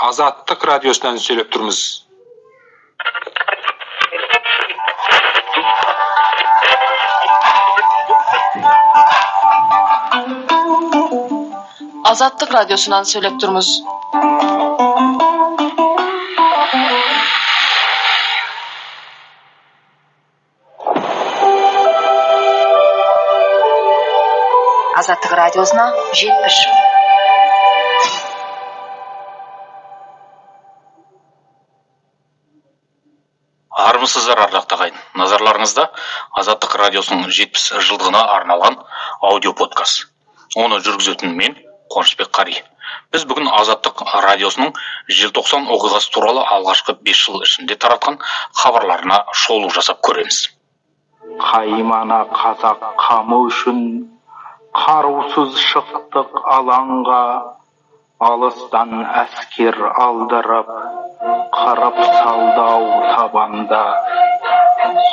Азаттық радиосынан сөйлеп тұрмыз. Азаттық радиосынан сөйлеп тұрмыз. Азаттық радиосына 70 жыл. Армысыздар, ардақты ағайын. Назарларыңызда Азаттық радиосының 70 жылдығына арналған аудиоподкаст. Оны жүргізетін мен, Қуанышбек Қари. Біз бүгін Азаттық радиосының желтоқсан оқиғасы туралы алғашқы 5 жыл ішінде таратқан хабарларына шолу жасап көреміз. Қаймана қазақ қамы үшін қарусыз шықтық алаңға, алыстан әскер алдырып, қырып салды-ау табанда.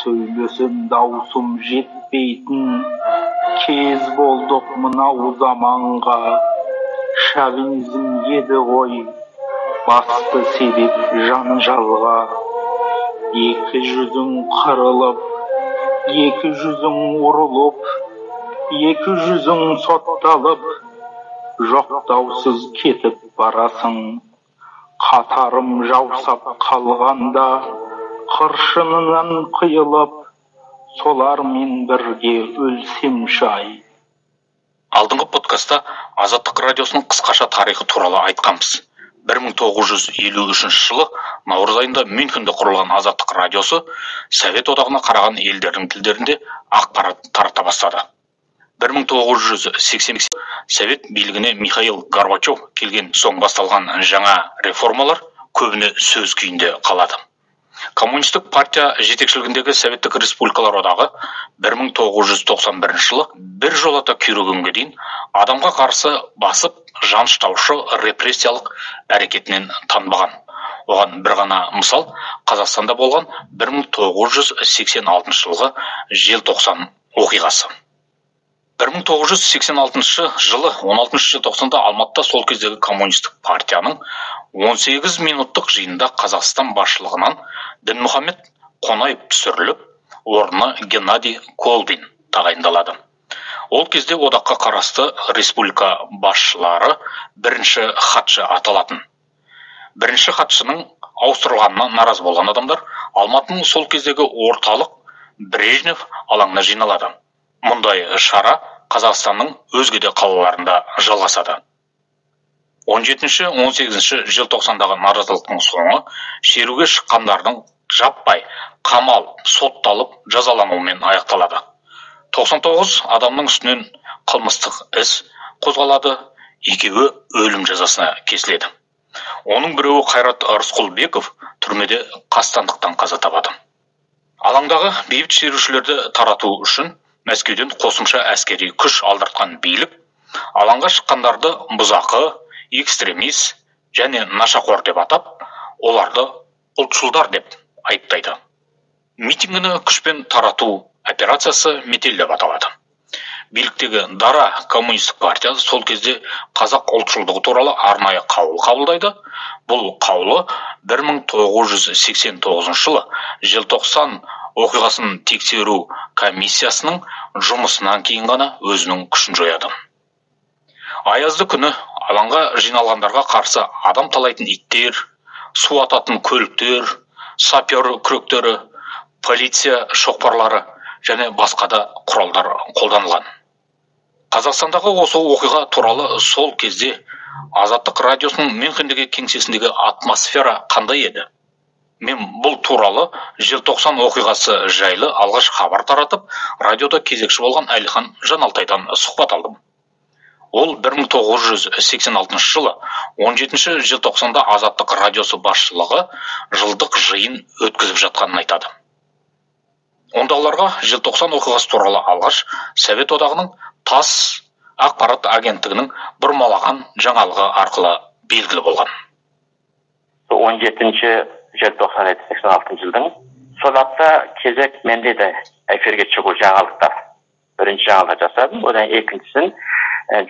Сөйлесем даусым жетпейтін, кез болдық мынау заманға. Шовинизм еді ғой, басты себеп жанжалға. Екі жүзің қырылып, екі жүзің ұрылып, екі жүзің сотталып, жоқтаусыз кетіп барасың. Қатарым жаусап қалғанда, қыршынынан қиылып, солармен бірге өлсемші ай. Алдыңғы подкастта Азаттық радиосының қысқаша тарихы туралы айтқанбыз. 1953 жылы наурыз айында Мюнхенде құрылған Азаттық радиосы Совет одағына қараған елдердің тілдерінде ақпарат тарата бастады. 1980 Совет билігіне Михаил Горбачев келген соң басталған жаңа реформалар көбіне сөз күйінде қалады. Коммунистік партия жетекшілігіндегі Советтік Республикалар одағы 1991 жылы бір жолата күйрегенге дейін адамға қарсы басып жаныштаушы репрессиялық әрекетінен танбаған. Оған бір ғана мысал Қазақстанда болған 1986 жылғы желтоқсан оқиғасы. 1986 жылы 16 желтоқсанда Алматыда сол кездегі коммунистік партияның 18 минуттық жиынында Қазақстан басшылығынан Дінмұхамед Қонаев түсіріліп, орнына Геннадий Колбин тағайындалады. Ол кезде одаққа қарасты республика басшылары бірінші хатшы аталатын. Бірінші хатшының ауыстырылғанына наразы болған адамдар Алматының сол кездегі орталық Брежнев алаңына жиналады. Мұндай шара Қазақстанның өзге де қалаларында жалғасады. 17-18 желтоқсандағы наразылықтың соңы шеруге шыққандардың жаппай қамалып, сотталып, жазалануымен аяқталады. 99 адамның үстінен қылмыстық іс қозғалады, екеуі өлім жазасына кесіледі. Оның біреуі Қайрат Рысқұлбеков түрмеде қастандықтан қаза табады. Алаңдағы бейбіт шерушілерді тарату үшін Мәскеуден қосымша әскери күш алдыртқан билік алаңға шыққандарды бұзақы, экстремист және нашақор деп атап, оларды ұлтшылдар деп айыптайды. Митингіні күшпен тарату операциясы метель деп аталады. Биліктегі дара коммунистік партия сол кезде қазақ ұлтшылдығы туралы арнайы қаулы қабылдайды. Бұл қаулы 1989 жылы желтоқсан оқиғасын тексеру комиссиясының жұмысынан кейін ғана өзінің күшін жояды. Аязды күні алаңға жиналғандарға қарсы адам талайтын иттер, су ататын көліктер, сапер күректері, полиция шоқпарлары және басқа да құралдар қолданылған. Қазақстандағы осы оқиға туралы сол кезде Азаттық радиосының Мюнхендегі кеңсесіндегі атмосфера қандай еді? Мен бұл туралы желтоқсан оқиғасы жайлы алғаш хабар таратып, радиода кезекші болған Әлихан Жаналтайдан сұхбат алдым. Ол 1986 жылы 17 желтоқсанда Азаттық радиосы басшылығы жылдық жиын өткізіп жатқанын айтады. Ондағыларға желтоқсан оқиғасы туралы алғаш Совет одағының ТАСС ақпарат агенттігінің бұрмалаған жаңалығы арқылы белгілі болған. 17 желтоқсан 86 жылдың сол апта кезек менде де эфирге шығу жаңалықтар. Бірінші жаңалық жасадым, одан екіншісін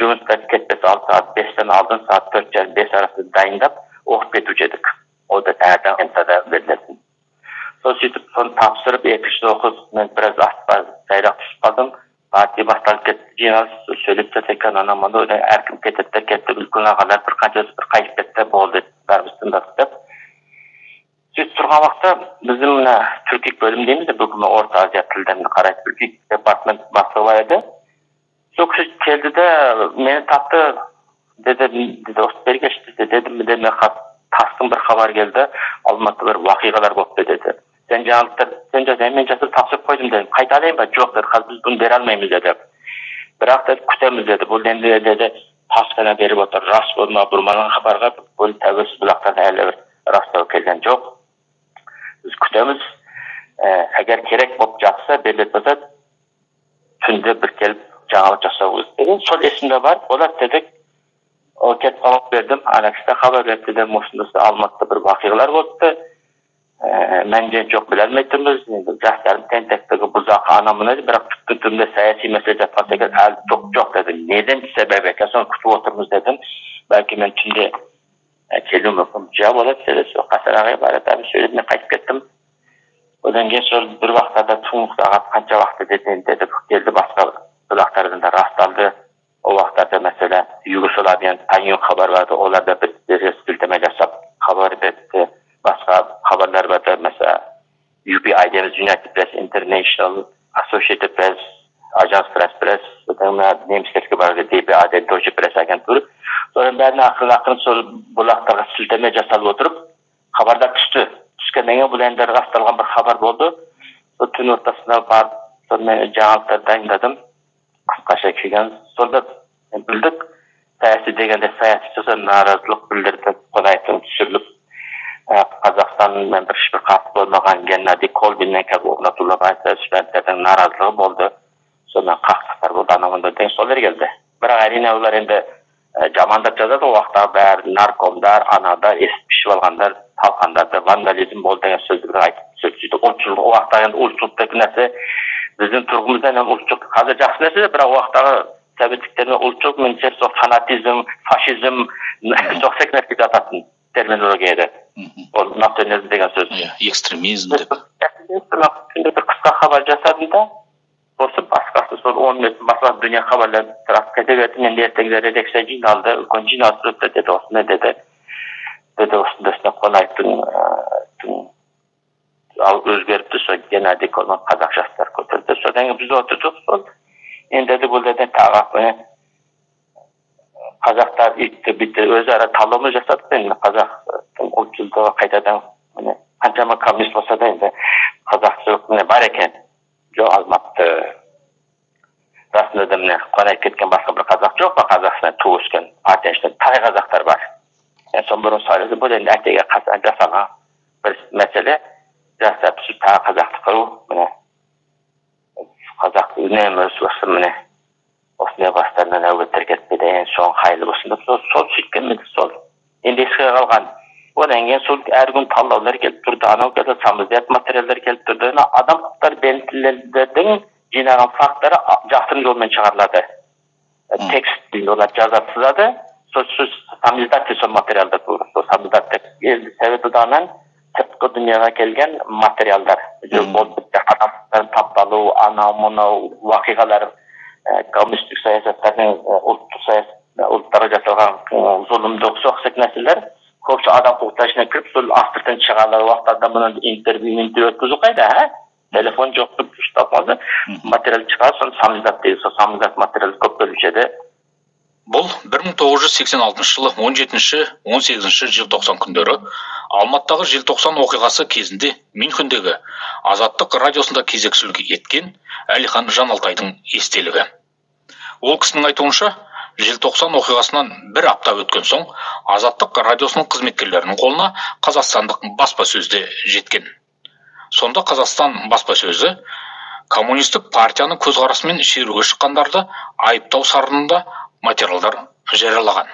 жұмысқа кетпес алты сағат 5-тен алдын сағат 4:30 5 арасы дайындап, оқып кетуші едік. Ол да таңертең МТА-да берілетін. Сол сөйтіп соны тапсырып, екіншісін оқып, мен біраз артқа жайрақ түсіп қалдым. Партия басталып кетті, жиналыс сөйлеп жатыр екен, анау мынау, одан әркім кетеді де кетті, үлкен ағалар бір қаншасы бір қайтып кетті, болды, бәріміз тыңдадық деп. Сөйтіп тұрған уақытта біздің мына түркик бөлім дейміз де, бүкіл Орта Азия тілдеріне қарай түркик департамент бастығы бар еді. Сол кісі келді де мені тапты, деді, осы бергеш деді, дедім, мен тастың бір хабар келді, Алматыда бір уақиғалар болыпты деді. Сен жаңалықтар, сен жаз, мен жазып тапсырып қойдым дедім. Қайта алайын ба? Жоқ деді, қазір біз бұны бере алмаймыз деді. Бірақ деді, күтеміз деді. Бұл енді деді, тас қана беріп отыр, рас болма, бұрмаланған хабарға бұл тәуелсіз бұлақтан әлі бір растау келген жоқ. Біз күтеміз, егер керек болып жатса, берілетін болса, түнде бір келіп жаңалық жасауымыз деген. Сол есімде бар, болады дедік. Ол кетіп қалып бердім, ана кісі хабар берді дедім, осындай Алматыда бір уақиғалар болыпты. Мән жайын жоқ біле алмай тұрмыз, енді жастардың тентектігі, бұзақы, ана мына деп, бірақ түптің түбінде саяси мәселе жатқан секілді әлі жоқ дедім. Неден себеп екен, соны күтіп отырмыз дедім. Бәлки мен түнде келуім мүмкін. Жа болады деді, сол Қасар ағай барады, әбі сөйлеп мен қайтып кеттім. Одан кейін сол бір уақытта түнгі сағат қанша уақыт деді, енді деді, келді, басқа бұлақтардан да расталды. Ол уақыттарда мәселе Югославияның Танюн хабар барды, олар да бір сілтеме жасап хабар берді. Басқа хабарлар барды, мәселе UPI дейміз, United Press International, Associated Press, Agence France Press, одан мына немістердікі бар, DPA дейді, Deutsche Press агентуры. Соның бәріне ақырын-ақырын сол бұлақтарға сілтеме жасалып отырып, хабарлар түсті. Түскеннен кейін бұл енді расталған бір хабар болды. Сол түн ортасына барып, сонымен жаңалықтар дайындадым. Қысқаша келген. Сонда білдік, саяси дегенде саяси сосын наразылық білдірді, Қонаевтың түсіріліп, Қазақстанмен бір ешбір қатысы болмаған Геннадий Колбиннен келіп орнатылған студенттердің наразылығы болды. Сонан қақтығыстар болды, анау мынау деген солар келді. Бірақ әрине олар енді жамандап жазады, ол уақытта бәрі наркомдар, анадар, есіп пішіп алғандар, талқандарды, вандализм болды деген сөзді бір айтып сөйтіп ұлтшылдық, ол уақытта енді ұлтшылдық деген нәрсе біздің тұрғымызда енді ұлтшылдық қазір жақсы нәрсе, бірақ ол уақыттағы советтіктермен ұлтшылдық меніңше сол фанатизм, фашизм, сол секілді нәрсе жататын терминология еді. Ол национализм деген сөз. Экстремизм деп. Бір қысқа хабар жасадым да, осы басқасы сол 10 минут басқа дүние хабарларын сұрап кете берді. Мен ертеңгі редакция жиналды, үлкен жиналыс өтті деді, осындай деді. Деді, осындай Қонаевтың ал өзгеріпті, сол Геннадий Колбин қазақ жастар көтерді. Содан кейін біз отырдық, сол енді деді, бұл жерден тағы қазақтар үйтті бүйтті өзара талдау жасадық. Енді қазақтың ұлтшылдығы қайтадан міне қаншама коммунист болса да енді қазақшылық міне бар екен, жоғалмапты. Расында да міне Қонаев кеткен басқа бір қазақ жоқ па? Қазақстан туып өскен партия ішінде талай қазақтар бар. Енді соны бұрын сөйледі, бұл енді әтеге жасалған бір мәселе, жастар түсіп тағы қазақты қыру, міне қазақ үнемі өсіп міне осындай бастарынан әуеттер кетпеді, енді соң қайырлы болсын деп сол сөйткенмін, сол енді еске қалған. Одан кейін сол әр күн талдаулар келіп тұрды, анау келді, самиздат материалдар келіп тұрды. Адам құқықтары белсенділердің жинаған факттары жасырын жолмен шығарылады. Текст дейді, олар жазады, сызады. Сол самиздат сол материалдар, сол самиздат деп енді Совет Одағынан сыртқы дүниеге келген материалдар. Адамдардың тапталу, анау мынау уақиғалар, коммунистік саясаттардың, ұлттық саясат, ұлттарға жасалған зұлымдық, соқ нәрселер көбісі адам құқықтары ішіне кіріп, сол астыртын шығарылады. Уақытта бұны интервью өткізу қайда, ә? Телефон жоқ, ұстап қалды. Материал шығар, соны самиздат дейді, сол самиздат материал көп келуші еді. Бұл 1986 жылы 17-18 желтоқсан күндері Алматыдағы желтоқсан оқиғасы кезінде Мюнхендегі Азаттық радиосында кезекшілік еткен Әлихан Жаналтайдың естелігі. Ол кісінің айтуынша, желтоқсан оқиғасынан бір апта өткен соң Азаттық радиосының қызметкерлерінің қолына қазақстандық баспасөзде жеткен. Сонда Қазақстан баспасөзі коммунистік партияның көзқарасымен шеруге шыққандарды айыптау сарынында материалдар жариялаған.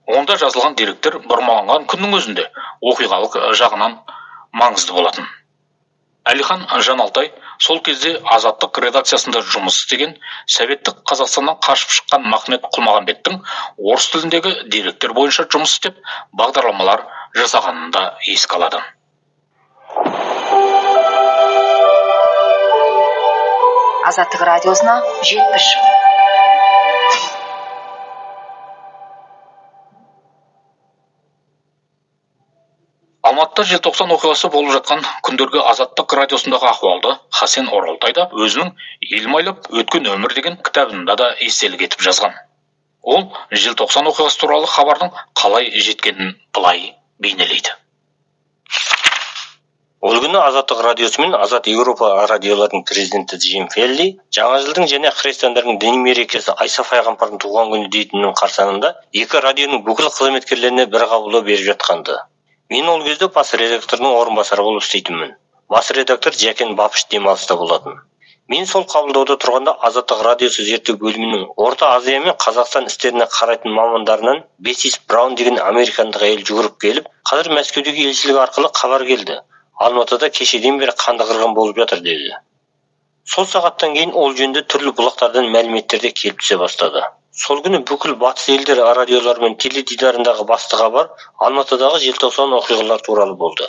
Онда жазылған деректер бұрмаланған күннің өзінде оқиғалық жағынан маңызды болатын. Әлихан Жаналтай сол кезде Азаттық редакциясында жұмыс істеген Советтік Қазақстаннан қашып шыққан Махмет Құлмағамбеттің орыс тіліндегі деректер бойынша жұмыс істеп бағдарламалар жасағанын да еске алады. Азаттық радиосына 70 жыл. Алматыда желтоқсан оқиғасы болып жатқан күндергі Азаттық радиосындағы ахуалды Хасен Оралтай да өзінің «Ел майлап өткен өмір» деген кітабында да естелік етіп жазған. Ол желтоқсан оқиғасы туралы хабардың қалай жеткенін былай бейнелейді. Ол күні Азаттық радиосы мен Азат Еуропа радиоларының президенті Джим Фелли жаңа жылдың және христиандардың діни мерекесі Айса пайғамбардың туған күні дейтінінің қарсаңында екі радионың бүкіл қызметкерлеріне бір қабылдау беріп жатқанды. Мен ол кезде бас редактордың орынбасары болып істейтінмін. Бас редактор Жәкен Бапыш демалыста болатын. Мен сол қабылдауда тұрғанда Азаттық радиосы зерттеу бөлімінің Орта Азия мен Қазақстан істеріне қарайтын мамандарынан Беттис Браун деген американдық әйел жүгіріп келіп, қазір Мәскеудегі елшілік арқылы хабар келді. Алматыда кешеден бері қанды қырғын болып жатыр деді. Сол сағаттан кейін ол жөнінде түрлі бұлақтардан мәліметтер де келіп түсе бастады. Сол күні бүкіл батыс елдері радиолары мен теледидарындағы басты хабар Алматыдағы желтоқсан оқиғалары туралы болды.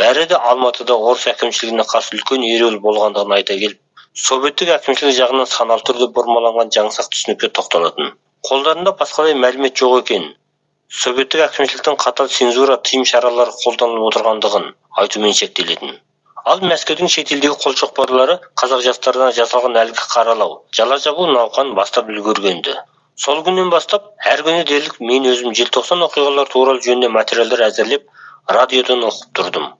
Бәрі де Алматыда орыс әкімшілігіне қарсы үлкен ереуіл болғандығын айта келіп, советтік әкімшілік жағынан саналы түрде бұрмаланған жаңсақ түсінікке тоқталатын. Қолдарында басқалай мәлімет жоқ екен. Советтік әкімшіліктің қатал цензура тыйым шаралары қолданылып отырғандығын айтумен шектелетін. Ал Мәскеудің шетелдегі қолшоқпарлары қазақ жастарына жасалған әлгі қаралау, жала жабу науқан бастап үлгергенді. Сол күннен бастап әр күні дерлік мен өзім желтоқсан оқиғалары туралы жөнінде материалдар әзірлеп радиодан оқып тұрдым.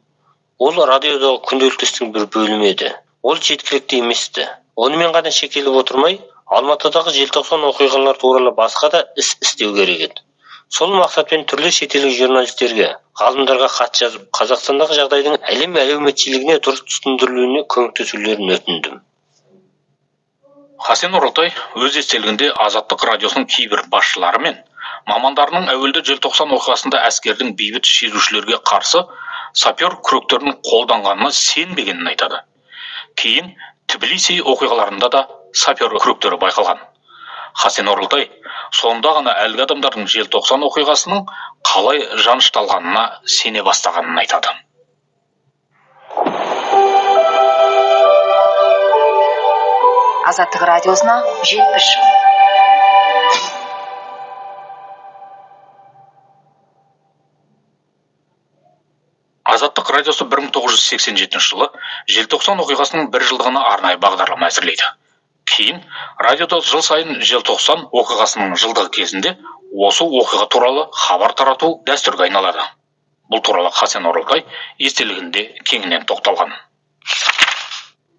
Ол радиодағы күнделікті істің бір бөлімі еді. Ол жеткілікті еместі. Онымен ғана шектеліп отырмай, Алматыдағы желтоқсан оқиғалары туралы басқа да іс істеу керек еді. Сол мақсатпен түрлі шетелдік журналистерге, ғалымдарға хат жазып, Қазақстандағы жағдайдың әлем әлеуметшілігіне дұрыс түсіндірілуіне көмектесулерін өтіндім. Хасен Оралтай өз естелігінде Азаттық радиосының кейбір басшылары мен мамандарының әуелде желтоқсан оқиғасында әскердің бейбіт шерушілерге қарсы сапер күректерін қолданғанына сенбегенін айтады. Кейін Тбилиси оқиғаларында да сапер күректері байқалған. Хасен Оралтай сонда ғана әлгі адамдардың желтоқсан оқиғасының қалай жанышталғанына сене бастағанын айтады. Азаттық радиосына 70 жыл. Азаттық радиосы 1987 жылы желтоқсан оқиғасының бір жылдығына арнайы бағдарлама әзірлейді. Кейін радиода жыл сайын желтоқсан оқиғасының жылдығы кезінде осы оқиға туралы хабар тарату дәстүрге айналады. Бұл туралы Хасен Оралтай естелігінде кеңінен тоқталған.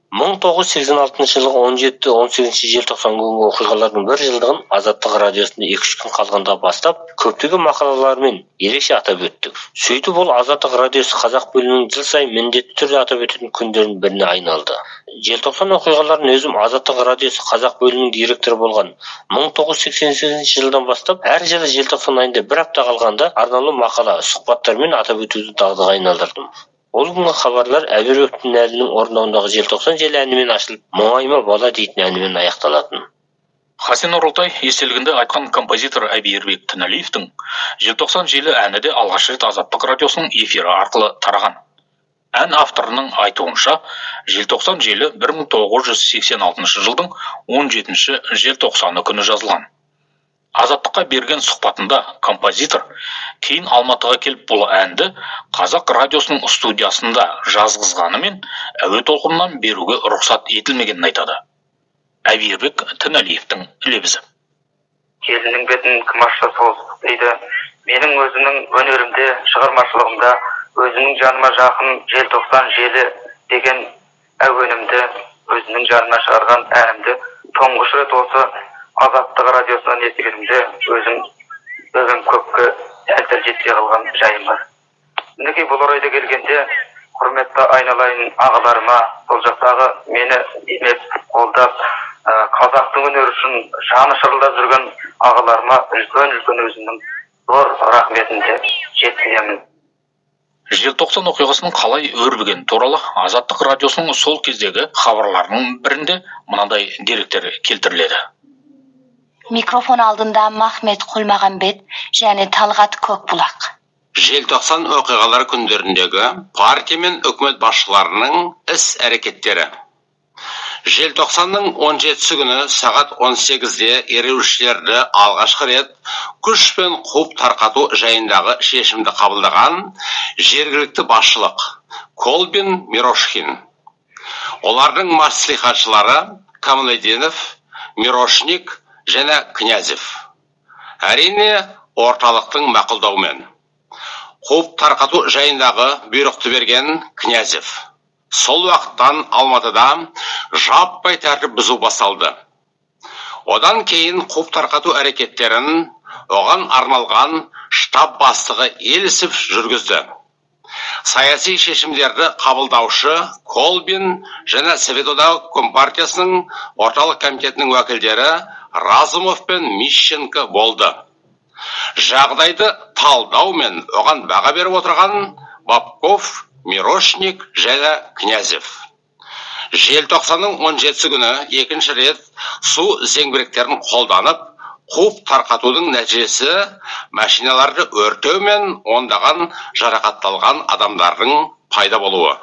1986 жылғы 17-18 желтоқсан күнгі оқиғалардың бір жылдығын Азаттық радиосында 2-3 күн қалғанда бастап, көптеген мақалалармен ерекше атап өттік. Сөйтіп ол Азаттық радиосы қазақ бөлімінің жыл сайын міндетті түрде атап өтетін күндердің біріне айналды. Желтоқсан оқиғаларын өзім Азаттық радиосы қазақ бөлімінің директоры болған 1988 жылдан бастап әр жылы желтоқсан айында бір апта қалғанда арнаулы мақала, сұхбаттармен атап өтуді дағдыға айналдырдым. Ол күнгі хабарлар Әбірбек Тінәлінің орындауындағы желтоқсан желі әнімен ашылып, «Мұңайма бала» дейтін әнімен аяқталатын. Хасен Оралтай естелігінде айтқан композитор Әбиербек Тіналиевтің «Желтоқсан желі» әні де алғаш рет Азаттық радиосының эфирі арқылы тараған. Ән авторының айтуынша, желтоқсан желі 1986 жылдың 17 желтоқсаны күні жазылған. Азаттыққа берген сұхбатында композитор кейін Алматыға келіп бұл әнді Қазақ радиосының студиясында жазғызғанымен әуе толқынынан беруге рұқсат етілмегенін айтады. Әбиербек Тіналиевтің лебізі. Келіннің бетін кім ашса сол дейді. Менің өзімнің өнерімде, шығармашылығымда өзімнің жаныма жақын желтоқсан желі деген әуенімді, өзімнің жаныма шығарған әнімді тұңғыш рет осы Азаттық радиосынан естігенімде өзім көпке сәл-сәл жетпей қалған жайым бар. Мінекей бұл орайда келгенде құрметті айналайын ағаларыма, сол жақтағы мені демеп, қолдап, қазақтың өнері үшін жаны шырылдап жүрген ағаларыма үлкен-үлкен өзімнің зор рахметімді жеткіземін. Желтоқсан оқиғасының қалай өрбігені туралы Азаттық радиосының сол кездегі хабарларының бірінде мынандай деректер келтіріледі. Микрофон алдында Махмет Құлмағамбет және Талғат Көкбұлақ. Желтоқсан оқиғалары күндеріндегі партия мен үкімет басшыларының іс-әрекеттері. Желтоқсанның 17-сі күні сағат 18-де ереуілшілерді алғашқы рет күшпен қуып тарқату жайындағы шешімді қабылдаған жергілікті басшылық Колбин, Мирошхин. Олардың мәслихатшылары Камалединов, Мирошник және Князев. Әрине, орталықтың мақұлдауымен. Қуып тарқату жайындағы бұйрықты берген Князев. Сол уақыттан Алматыда жаппай тәртіп бұзу басталды. Одан кейін қуып тарқату әрекеттерін оған арналған штаб бастығы Елісов жүргізді. Саяси шешімдерді қабылдаушы Колбин және Совет Одағы Компартиясының орталық комитетінің уәкілдері Разумов пен Мищенко болды. Жағдайды талдау мен оған баға беріп отырған Бабков, Мирошник және Князев. Желтоқсанның 17-сі күні екінші рет су зеңбіректерін қолданып, қуып тарқатудың нәтижесі машиналарды өртеу мен ондаған жарақатталған адамдардың пайда болуы.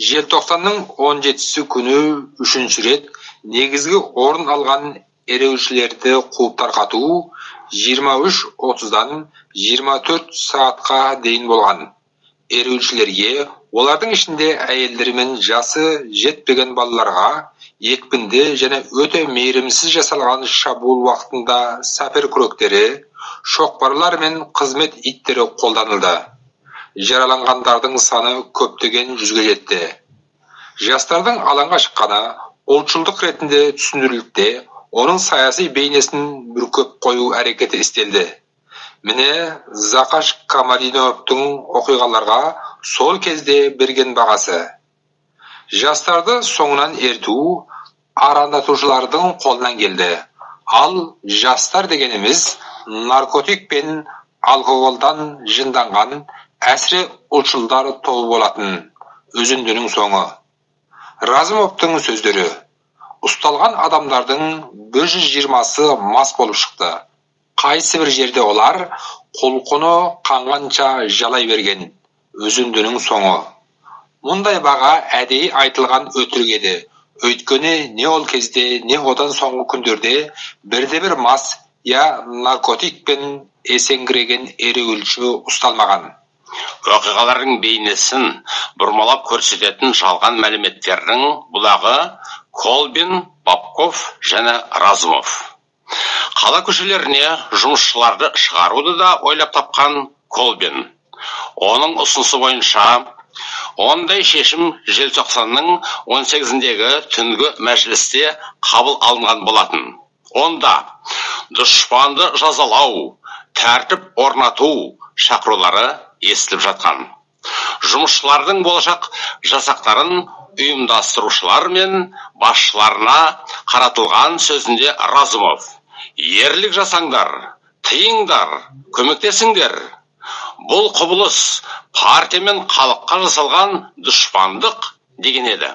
Желтоқсанның 17-сі күні үшінші рет негізгі орын алған ереуілшілерді қуып тарқату 23:30-дан 24 сағатқа дейін болған. Ереуілшілерге, олардың ішінде әйелдер мен жасы жетпеген балаларға екпінді және өте мейірімсіз жасалған шабуыл уақытында сапер күректері, шоқпарлар мен қызмет иттері қолданылды. Жараланғандардың саны көптеген жүзге жетті. Жастардың алаңға шыққаны ұлтшылдық ретінде түсіндірілді, оның саяси бейнесін бүркеп қою әрекеті істелді. Міне Зақаш Камалиновтың оқиғаларға сол кезде берген бағасы. Жастарды соңынан ерту арандатушылардың қолынан келді. Ал жастар дегеніміз наркотик пен алкоголдан жынданған әсіре ұлтшылдар тобы болатын. Үзіндінің соңы. Разумовтың сөздері. Ұсталған адамдардың 120-сы мас болып шықты. Қайсы бір жерде олар құлқыны қанғанша жалай берген. Үзіндінің соңы. Мұндай баға әдейі айтылған өтірік еді. Өйткені не ол кезде, не одан соңғы күндерде бірде-бір мас я наркотикпен есеңгіреген ереуілші ұсталмаған. Оқиғалардың бейнесін бұрмалап көрсететін жалған мәліметтердің бұлағы Колбин, Бабков және Разумов. Қала көшелеріне жұмысшыларды шығаруды да ойлап тапқан Колбин. Оның ұсынысы бойынша ондай шешім желтоқсанның 18-індегі түнгі мәжілісте қабыл алынған болатын. Онда дұшпанды жазалау, тәртіп орнату шақырулары естіліп жатқан. Жұмысшылардың болашақ жасақтарын ұйымдастырушылар мен басшыларына қаратылған сөзінде Разумов: ерлік жасаңдар, тыйыңдар, көмектесіңдер. Бұл құбылыс партия мен халыққа жасалған дұшпандық деген еді.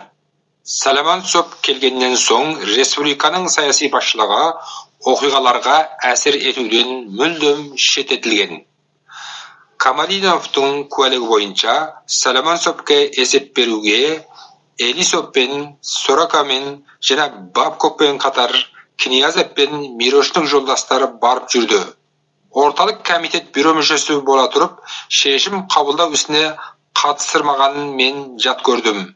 Соломонцов келгеннен соң республиканың саяси басшылығы оқиғаларға әсер етуден мүлдем шеттетілген. Камалиновтың куәлігі бойынша Соломонцовке есеп беруге Елисовпен, Сорокамен және Бабковпен қатар Князев пен Мирошник жолдастары барып жүрді. Орталық комитет бюро мүшесі бола тұрып, шешім қабылдау ісіне қатыстырмағанын мен жат көрдім.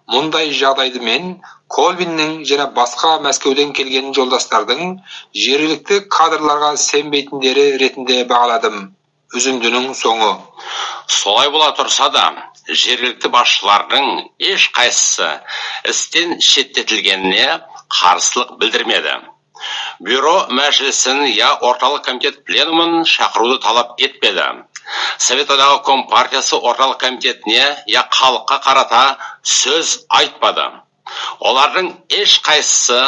Мұндай жағдайды мен Колбиннің және басқа Мәскеуден келген жолдастардың жергілікті кадрларға сенбейтіндері ретінде бағаладым. Үзіндінің соңы. Солай бола тұрса да, жергілікті басшылардың ешқайсысы істен шеттетілгеніне қарсылық білдірмеді. Бюро мәжілісін я орталық комитет пленумын шақыруды талап етпеді. Совет Одағы Компартиясы орталық комитетіне я халыққа қарата сөз айтпады. Олардың ешқайсысы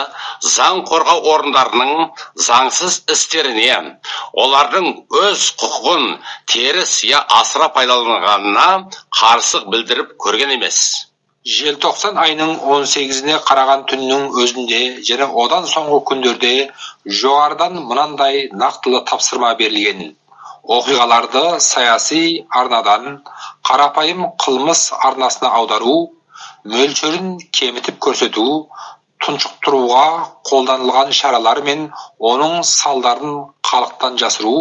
заң қорғау орындарының заңсыз істеріне, олардың өз құқығын теріс я асыра пайдаланғанына қарсылық білдіріп көрген емес. Желтоқсан айының 18-іне қараған түннің өзінде және одан соңғы күндерде жоғарыдан мынандай нақтылы тапсырма берілген. Оқиғаларды саяси арнадан қарапайым қылмыс арнасына аудару, мөлшерін кемітіп көрсету, тұншықтыруға қолданылған шаралар мен оның салдарын халықтан жасыру,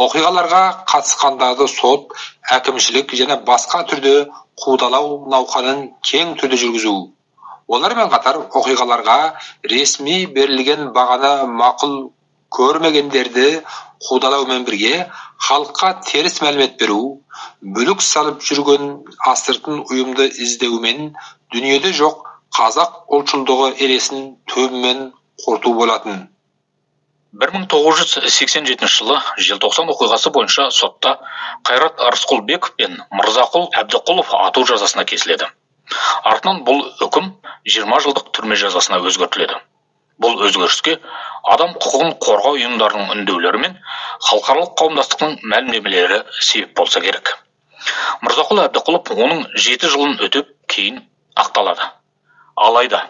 оқиғаларға қатысқандарды сот, әкімшілік және басқа түрде қудалау науқанын кең түрде жүргізу. Олармен қатар оқиғаларға ресми берілген бағаны мақұл көрмегендерді қудалаумен бірге халыққа теріс мәлімет беру, бүлік салып жүрген астыртын ұйымды іздеумен дүниеде жоқ қазақ ұлтшылдығы елесін түбімен құрту болатын. 1987 жылы желтоқсан оқиғасы бойынша сотта Қайрат Рысқұлбеков пен Мырзақұл Әбдіқұлов ату жазасына кесіледі. Артынан бұл үкім 20 жылдық түрме жазасына өзгертіледі. Бұл өзгеріске адам құқығын қорғау ұйымдарының үндеулері мен халықаралық қауымдастықтың мәлімдемелері себеп болса керек. Мырзақұл Әбдіқұлов оның 7 жылын өтеп, кейін ақталады. Алайда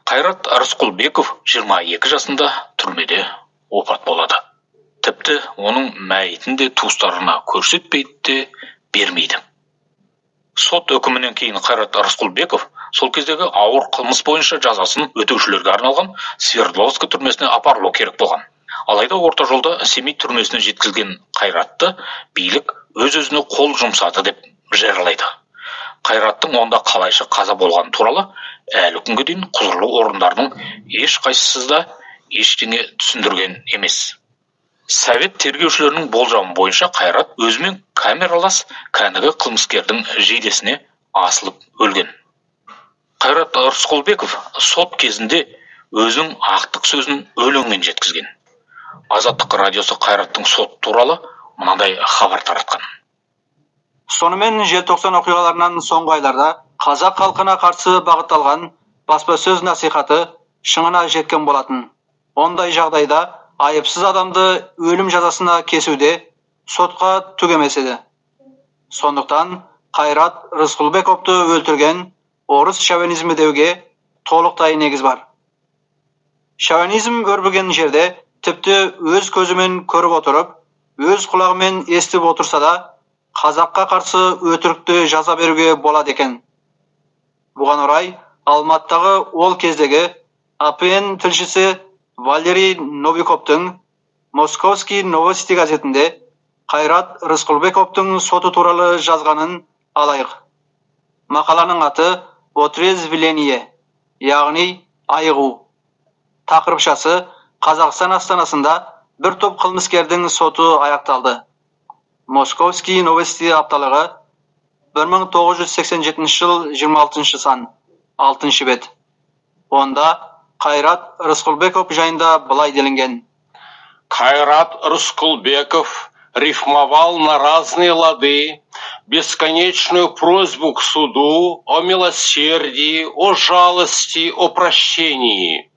Қайрат Рысқұлбеков 22 жасында түрмеде опат болады. Тіпті оның мәйітін де туыстарына көрсетпейді де бермейді. Сот үкімінен кейін Қайрат Рысқұлбеков сол кездегі ауыр қылмыс бойынша жазасын өтеушілерге арналған Свердловск түрмесіне апарылу керек болған. Алайда орта жолда Семей түрмесіне жеткізілген Қайратты билік өз-өзіне қол жұмсады деп жариялайды. Қайраттың онда қалайша қаза болғаны туралы әлі күнге дейін құзырлы орындардың ешқайсысы да ештеңе түсіндірген емес. Совет тергеушілерінің болжамы бойынша Қайрат өзімен камералас кәнігі қылмыскердің жейдесіне асылып өлген. Қайрат Рысқұлбеков сот кезінде өзінің ақтық сөзін өлеңмен жеткізген. Азаттық радиосы Қайраттың сот туралы мынадай хабар таратқан. Сонымен желтоқсан оқиғаларынан соңғы айларда қазақ халқына қарсы бағытталған баспасөз насихаты шыңына жеткен болатын. Ондай жағдайда айыпсыз адамды өлім жазасына кесуде сотқа түк емес еді. Сондықтан Қайрат Рысқұлбековты өлтірген орыс шовинизмі деуге толықтай негіз бар. Шовинизм өрбіген жерде тіпті өз көзімен көріп отырып, өз құлағымен естіп отырса да, қазаққа қарсы өтірікті жаза беруге болады екен. Бұған орай Алматыдағы ол кездегі АПН тілшісі Валерий Новиковтың Московский новости газетінде Қайрат Рысқұлбековтың соты туралы жазғанын алайық. Мақаланың аты «Отрезвление», яғни айығу. Тақырыпшасы Қазақстан астанасында бір топ қылмыскердің соты аяқталды. Московский новости апталығы 1987 жыл 26 сан, 6 бет. Онда Қайрат Рысқұлбеков жайында былай делінген. Кайрат Рыскулбеков рифмовал на разные лады бесконечную просьбу к суду о милосердии, о жалости, о прощении.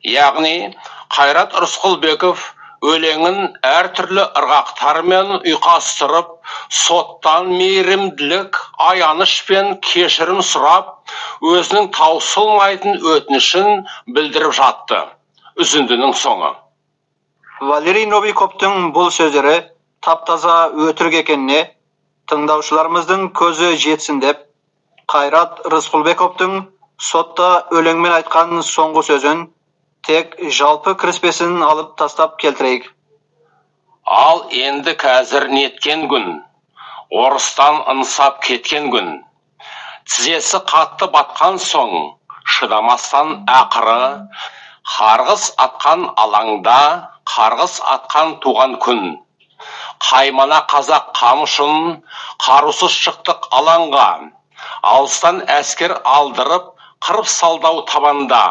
Яғни, Қайрат Рысқұлбеков өлеңін әртүрлі ырғақтармен ұйқастырып, соттан мейірімділік, аяныш пен кешірім сұрап, өзінің таусылмайтын өтінішін білдіріп жатты. Үзіндінің соңы. Валерий Новиковтың бұл сөздері тап-таза өтірік екеніне тыңдаушыларымыздың көзі жетсін деп, Қайрат Рысқұлбековтың сотта өлеңмен айтқан соңғы сөзін тек жалпы кіріспесін алып тастап келтірейік. Ал енді қазір неткен күн, орыстан ынсап кеткен күн. Тізесі қатты батқан соң, шыдамастан ақыры, қарғыс атқан алаңда, қарғыс атқан туған күн. Қаймана қазақ қамышын, қарусыз шықтық алаңға, алыстан әскер алдырып, қырып салдау табанда.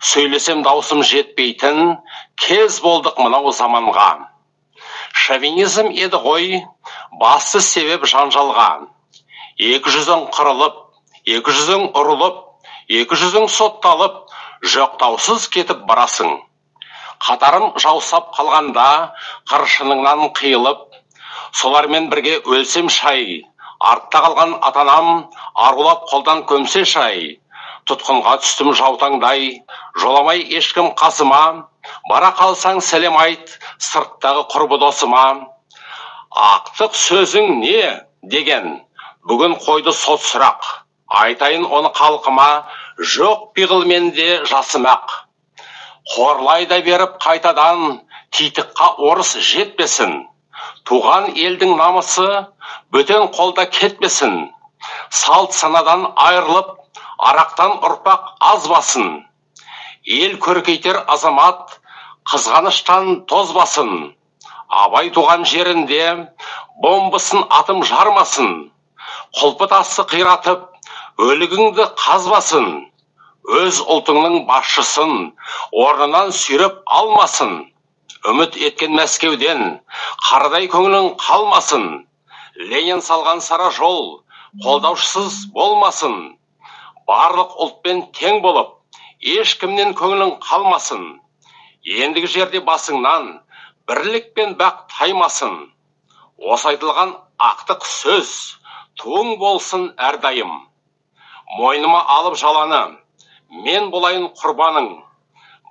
Сөйлесем даусым жетпейтін, кез болдық мынау заманға. Шовинизм еді ғой, басты себеп жанжалға. Екі жүзің қырылып, екі жүзің ұрылып, екі жүзің сотталып, жоқтаусыз кетіп барасың. Қатарым жаусап қалғанда, қыршыныңнан қиылып, солармен бірге өлсем шай, артта қалған атанам, арулап қолдан көмсе шай. Тұтқынға түстім жаутаңдай, жоламай ешкім қасыма, бара қалсаң сәлем айт, сырттағы құрбы досыма. Ақтық сөзің не деген, бүгін қойды сот сұрақ. Айтайын оны халқыма, жоқ пиғыл менде жасымақ. Қорлай да беріп қайтадан, титыққа орыс жетпесін. Туған елдің намысы бөтен қолда кетпесін. Салт санадан айырылып, арақтан ұрпақ азбасын. Ел көркейтер азамат, қызғаныштан тозбасын. Абай туған жерінде бомбасын атым жармасын. Құлпы тасты қиратып, өлігіңді қазбасын. Өз ұлтыңның басшысын орнынан сүйреп алмасын. Үміт еткен Мәскеуден қарадай көңілің қалмасын. Ленин салған сара жол қолдаушысыз болмасын. Барлық ұлтпен тең болып, ешкімнен көңілің қалмасын. Ендігі жерде басыңнан бірлік пен бақ таймасын. Осы айтылған ақтық сөз туың болсын әрдайым. Мойныма алып жаланы, мен болайын құрбаның.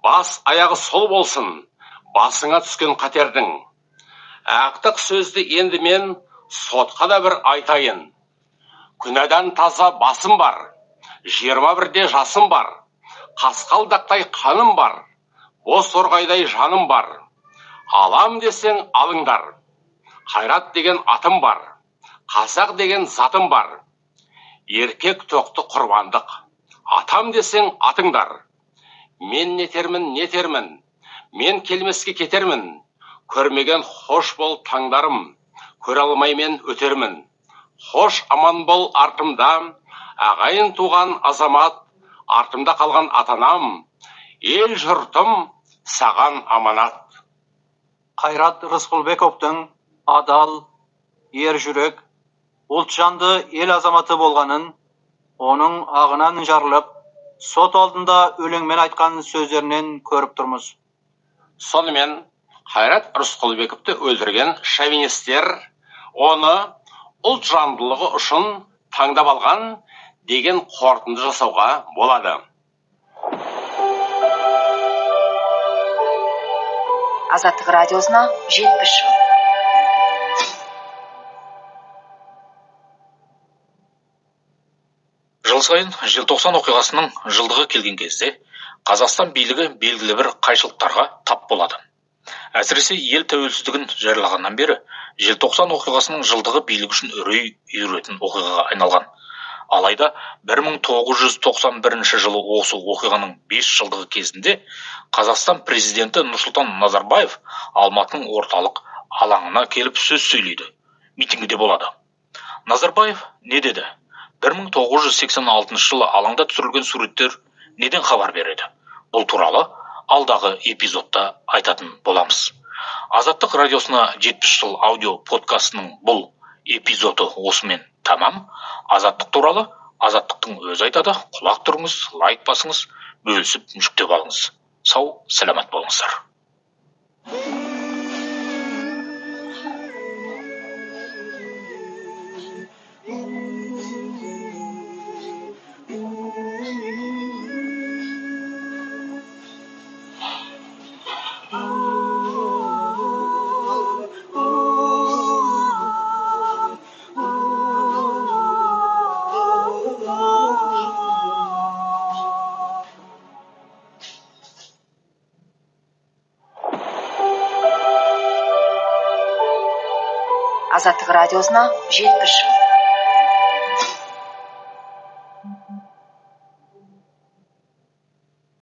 Бас аяғы сол болсын, басыңа түскен қатердің. Ақтық сөзді енді мен сотқа да бір айтайын. Күнәдан таза басым бар, 21-де жасым бар, қасқалдақтай қаным бар, бос торғайдай жаным бар. Алам десең алыңдар, Қайрат деген атым бар, қазақ деген затым бар. Еркек тоқты құрбандық, атам десең атыңдар. Мен нетермін, нетермін, мен келмеске кетермін. Көрмеген хош бол таңдарым, көре алмай мен өтермін. Хош аман бол артымда, ағайын туған азамат, артымда қалған атанам, ел жұртым саған аманат. Қайрат Рысқұлбековтың адал, ер жүрек, ұлтжанды ел азаматы болғанын, оның ағынан жарылып, сот алдында өлеңмен айтқан сөздерінен көріп тұрмыз. Сонымен Қайрат Рысқұлбековті өлтірген шовинистер оны ұлтжандылығы үшін таңдап алған деген қорытынды жасауға болады. Азаттық радиосына 70 жыл. Жыл сайын желтоқсан оқиғасының жылдығы келген кезде Қазақстан билігі белгілі бір қайшылықтарға тап болады. Әсіресе ел тәуелсіздігін жариялағаннан бері желтоқсан оқиғасының жылдығы билік үшін үрей үйіретін оқиғаға айналған. Алайда 1991 жылы осы оқиғаның 5 жылдығы кезінде Қазақстан президенті Нұрсұлтан Назарбаев Алматының орталық алаңына келіп сөз сөйлейді. Митингіде болады. Назарбаев не деді? 1986 жылы алаңда түсірілген суреттер неден хабар береді? Бұл туралы алдағы эпизодта айтатын боламыз. Азаттық радиосына 70 жыл аудио подкастының бұл эпизоды осымен тамам. Азаттық туралы Азаттықтың өзі айтады. Құлақ түріңіз, лайк басыңыз, бөлісіп жүктеп алыңыз. Сау, саламат болыңыздар. Азаттық радиосына 70 жыл.